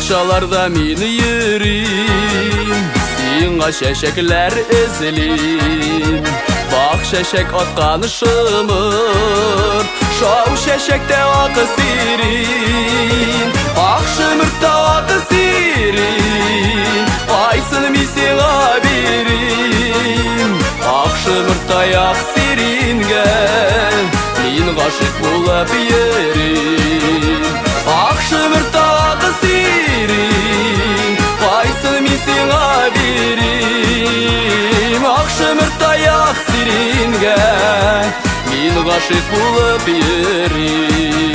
Бакчаларда мин йөрим, сиңа чәчәкләр эзлим. Бак чәчәк аткан шымыр, шау чәчәктә ак сирин. Ак шымыртта ак сирин, кайсын мин сиңа бирим? Ак шымыртта ак сирингә, мин гашыйк булып йөрим. Ак шымыртта ак сирин, кайсын мин сиңа бирим? Ак шымыртта ак сирингә, мин гашыйк булып йөрим.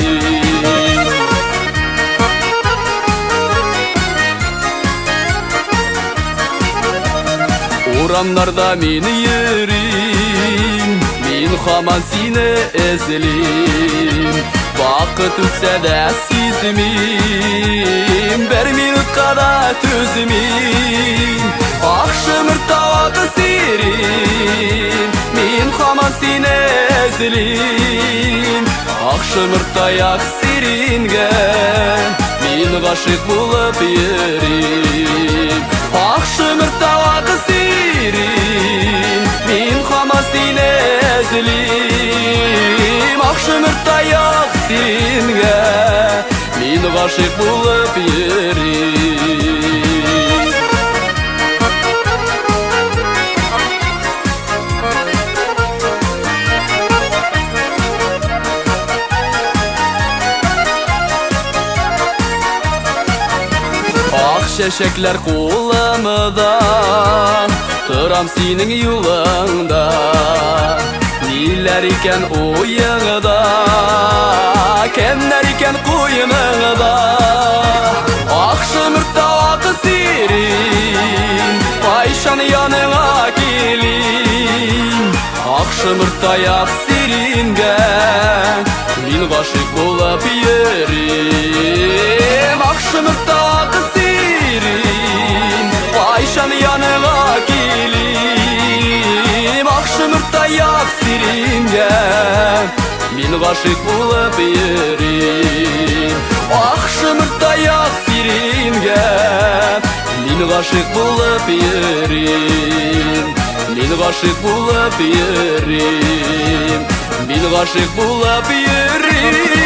Урамнарда мин йөрим, мин һаман сине эзлим. Вакыт үтсә дә сизмим, бер минутка да түзмим. Ак шымыртта ак сирин, мин һаман сине эзлим. Ак шымыртта ак сирингә, мин гашыйк булып йөрим. Ак шымыртта ак сирин, мин һаман сине эзлим. Ак шымыртта ак сирингә, мин гашыйк булып йөрим. Ак чәчәкләр кулымда, торам синең юлыңда. Ниләр икән уеңда, кемнәр икән куеныңда? Ак шымыртта ак сирин, кайчан яныңа килим? Ак шымыртта ак сирингә, мин гашыйк булып йөрим. Ак шымыртта ак сирин, кайчан яныңа килим? Ак шымыртта ак сирингә, мин гашыйк булып йөрим. Ак шымыртта ак сирингә, мин гашыйк булып йөрим. Мин гашыйк булып йөрим. Мин гашыйк булып йөрим.